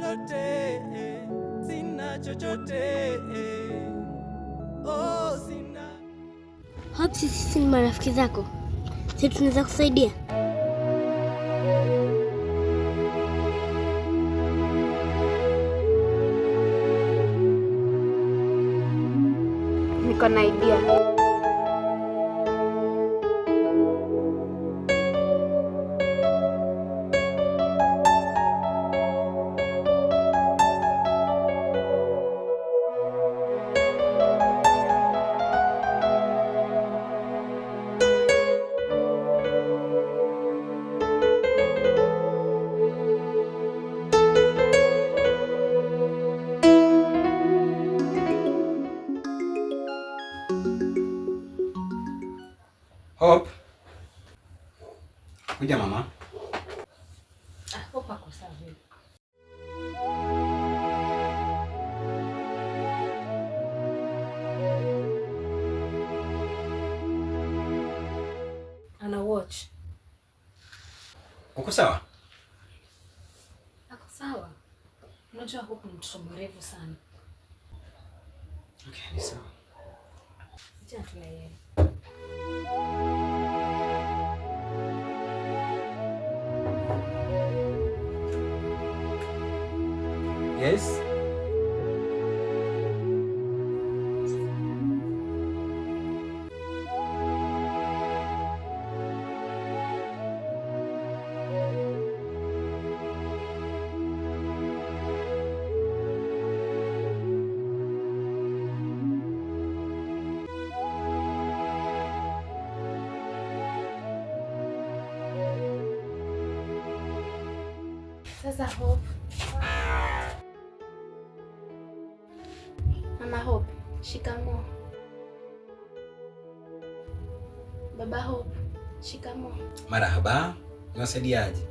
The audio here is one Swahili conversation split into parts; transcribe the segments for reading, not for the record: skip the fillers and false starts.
Lolote, sina chochote. Oh, sina. Hope, sisi ni marafiki zako, sisi tunaweza kusaidia. Niko na idea. Hope. Kuja mama. Hope ako sawa. Ana watch. Uko sawa? Ako sawa. Unajua Hope ni mtoto mwerevu sana. Okay, ni sawa. Acha tu na yeye. Yes. Sasa Hope. Mama Hope, shikamoo. Baba Hope, shikamoo. Marahaba. Niwasaidiaje?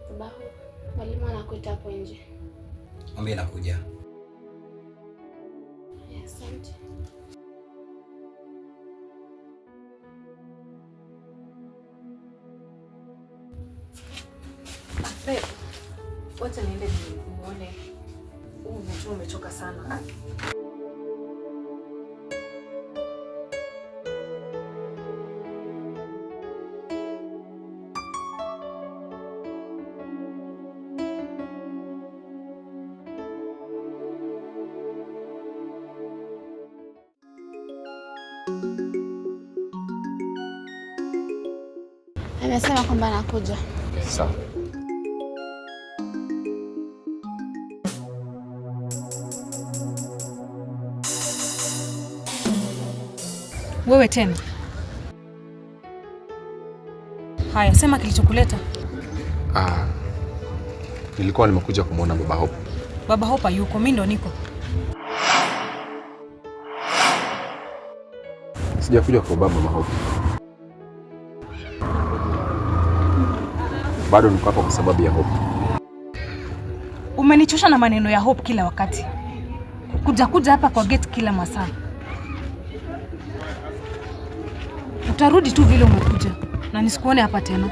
Baba Hope, mwalimu anakuita hapo nje. Mwambie nakuja. Asante. Babe, wacha niende nimuone. Huu mtu umechoka sana. Amesema kwamba anakuja. Sawa. Wewe tena? Haya, sema kilichokuleta. Nilikuwa nimekuja kumwona Baba Hope. Baba Hope yuko, mimi ndo niko. Sijakuja kwa baba Mama Hope. Bado niko hapa kwa sababu ya Hope. Umenichosha na maneno ya Hope kila wakati. Kuja kuja hapa kwa gate kila masaa. Utarudi tu vile umekuja na nisikuone hapa tena.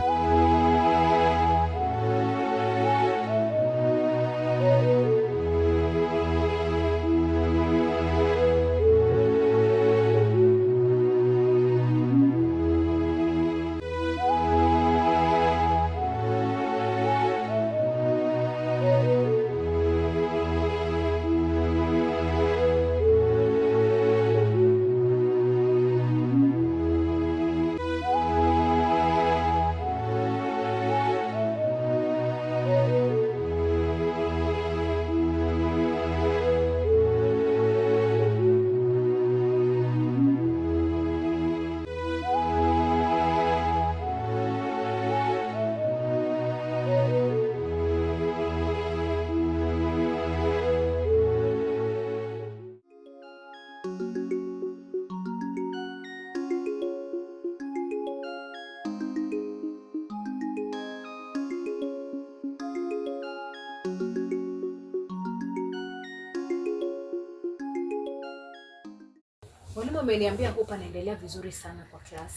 Mwalimu ameniambia Hope anaendelea vizuri sana kwa class.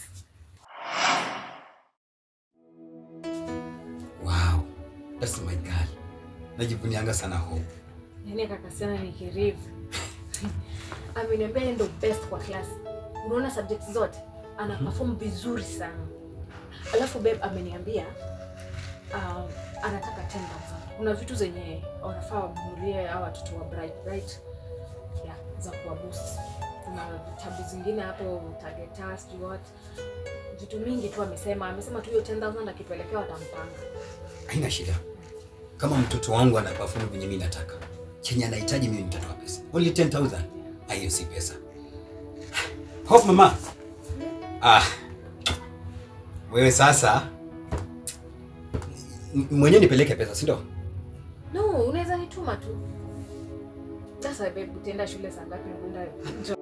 Wow, that's my girl. Najivunianga sana Hope. Yaani kakasiana ni kirivu. Ameniambia yeye ndo best kwa class. Unaona subjects zote ana perform vizuri sana. Alafu babe ameniambia anataka 10,000. Kuna vitu zenye wanafaa wanunulie hawa watoto wa Bright Bright, yeah, za kuwa boost. Kuna vitabu zingine hapo target task what vitu mingi tu amesema. Amesema tu hiyo 10,000 akipelekea watampanga. Haina shida. Kama mtoto wangu ana perform venye mimi nataka, chenye anahitaji mimi nitatoa pesa. Only 10,000. Ah, hiyo si pesa. Hope mama. Ah. Wewe sasa mwenyewe nipeleke pesa, si ndio? No, unaweza nituma tu. Sasa babe, utaenda shule saa ngapi? Unaenda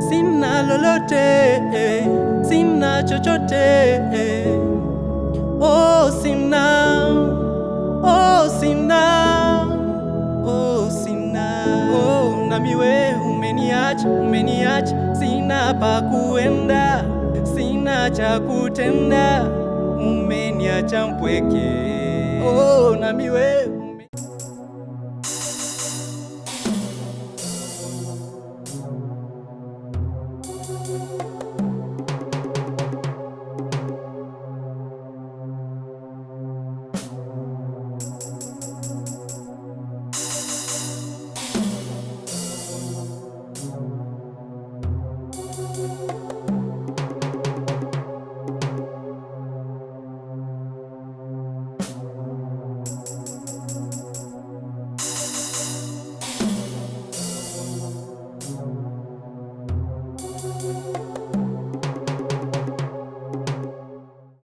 Sina lolote, sina chochote. Oh, sina, oh, sina, oh, sina. Oh, nami we umeniacha, umeniacha, sina pa kuenda, sina cha kutenda, umeniacha mpweke. Oh, nami we